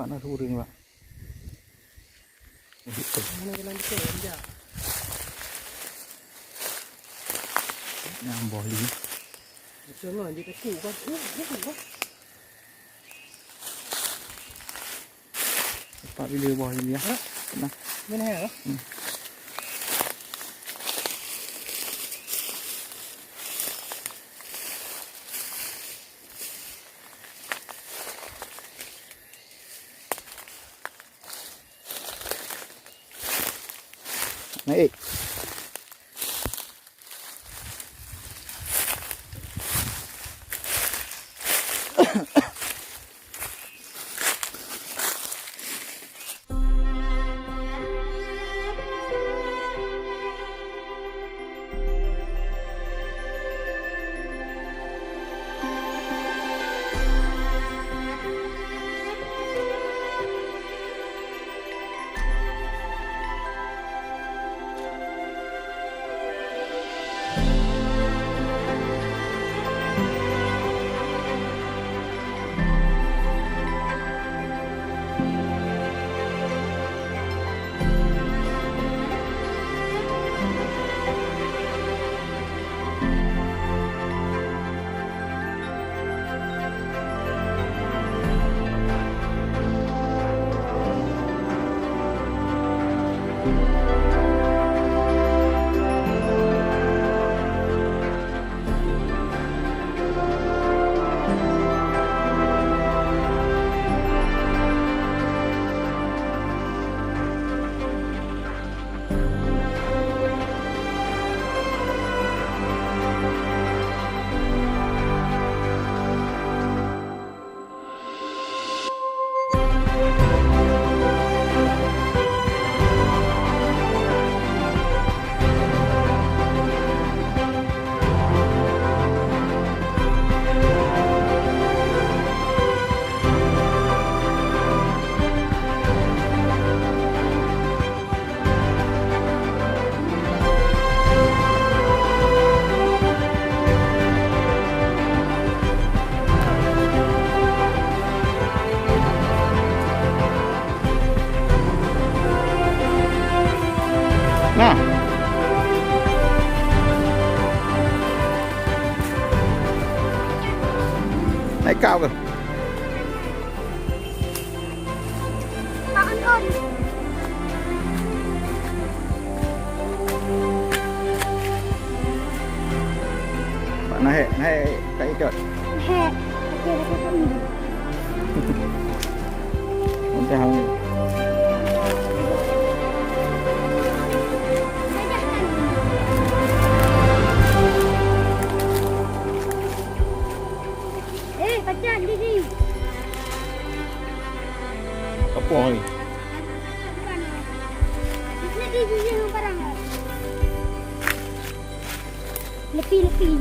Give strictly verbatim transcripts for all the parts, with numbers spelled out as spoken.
Na ureueng, Pak. Mana jalan betul, Anja? Nyang boh li. Betul lah, dia takut kan. Uh, uh, uh. Tepat bila boh li, ya. Ha? Nah. Mana ya? Hmm. Naik. Nah. Naik kau ke? Pak, naik, naik, Kak Icot. Naik. Okey, okey, okey. Mudah ni. Eh, pacah gigi. Apa ni? Bukan. Di sini gigi yang barang. Lepi-lepi.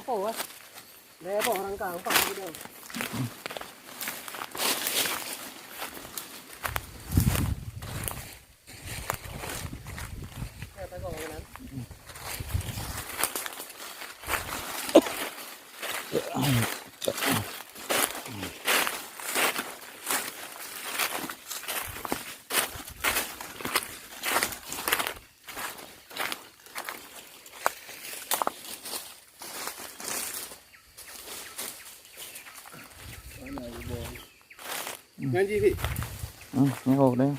Oh, eh. Dah, eh, boh, rangka, empat, tiga. Ya, tak kau, kanan. Nyan jih, Fik. Hmm, nyoe deh.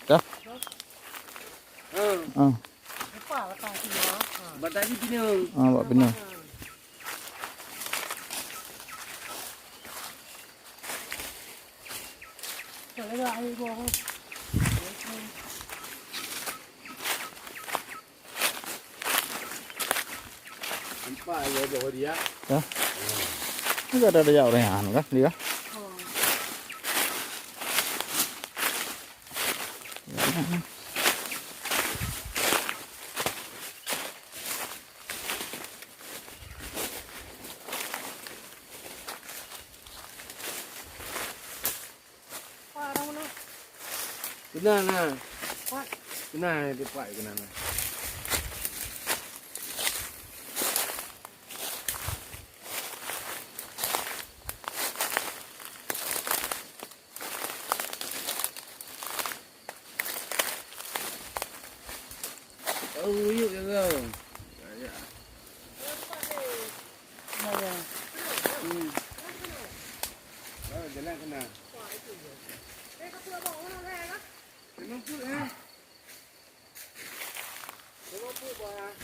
Dah. Hmm. Ah. Batang jih pineung. Ah, bak pineung. Nampak ya, boh dia. Ya. Ini ada, ada yang orang kan, dia. Keunan na. Keunan, dipat keunan na. Oh, yuk, ya, ya. Hmm. Oh, jalan kena. Memang pun, eh. Memang pun, bah.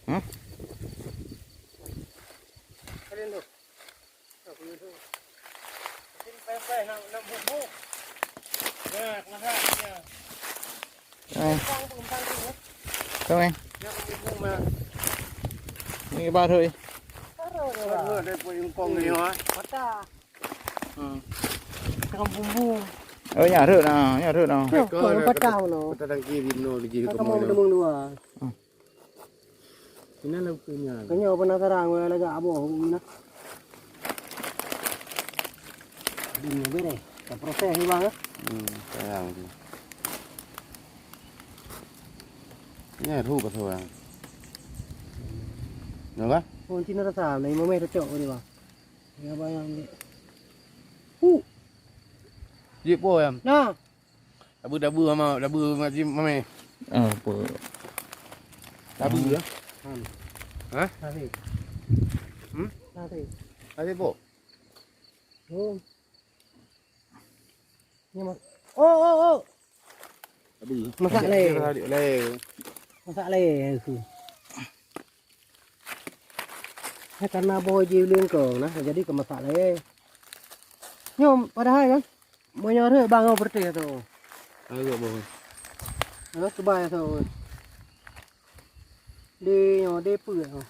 Hah? Eh. Kau, eh. Ni baru, eh. Hmm. Oh, nyan rhot na, nyan rhot na. Kau, kau patah lo. Patah dangki di meno di jih. Kamu dua. Hmm. Ina lagu nya. Kau nyoe pernah sarang, weh, lagak aboh hukum ina. Di mana bere? Kita proses ni, bang, eh? Hmm, sayang tu. Nya rhot pasal orang. Nampak? Oh, Cina rasa, ni mamai cocok ni, bang. Ya, bayang ni. Hu. Jip po, ya? Nah. Dabu, dabu, mama, dabu, mama, mama. Ah, apa? Dabu, ya? Hmm. Hah? Nasi. Hmm? Nasi. Nasi, po? Oh. Ni, Mak. Oh, oh, oh. Dabu. Masak le. Masak le. Masak le, aku. Hai, karena boh ji lingkong nah, jadi keu masak lé. Nyoe padahai kan, meunyoe rhot bang, oh, berarti tu. Ayo, boh. Halo, coba ya tu. Di nyoe, di peue tu.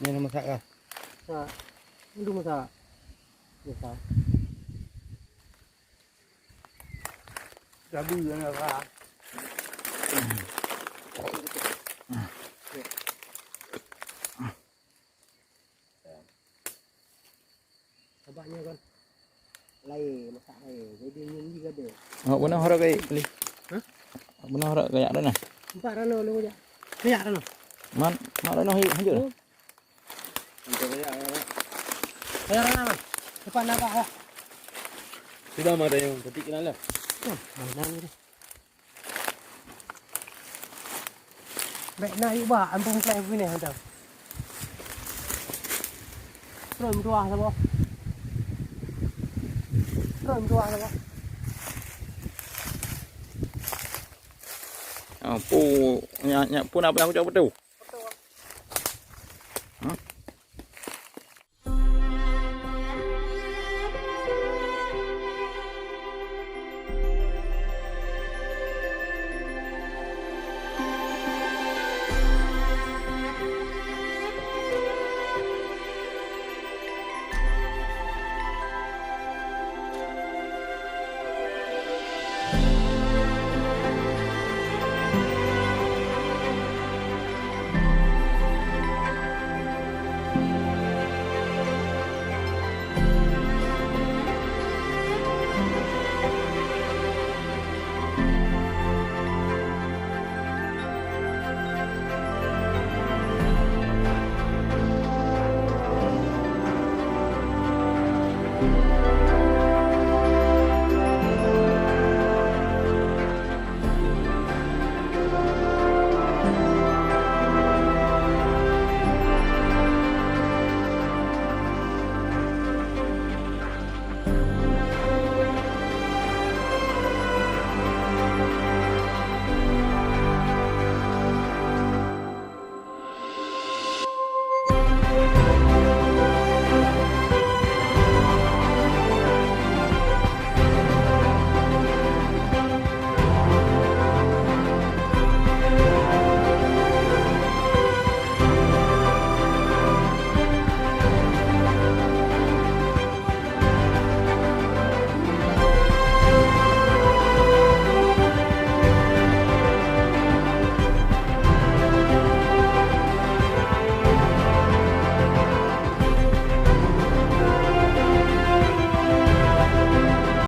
Ni nama masak kah? Masak. Itu masak. Masak. Sabu nyang rasa. Sabab nyoe kan laén, masak laén. Jadi nyoe ni gadoh. Awak beuna harok kaya ni. Hah? Awak beuna harok kaya dah nah. Empat rano lu jak. Kaya rano. Man, mak rano hanjeuet. Hanjeuet. Kaya rano. Depan nampak lah. Sudah mah dah yang ketik kenal lah. Hmm, mana ni? Bèk na yue bak, ampôn plek beuneuk hantom. Tron meutuah saboh. Tron meutuah saboh. Oh, pu, nyak, nyak pun apa yang aku cakap betul? Hah?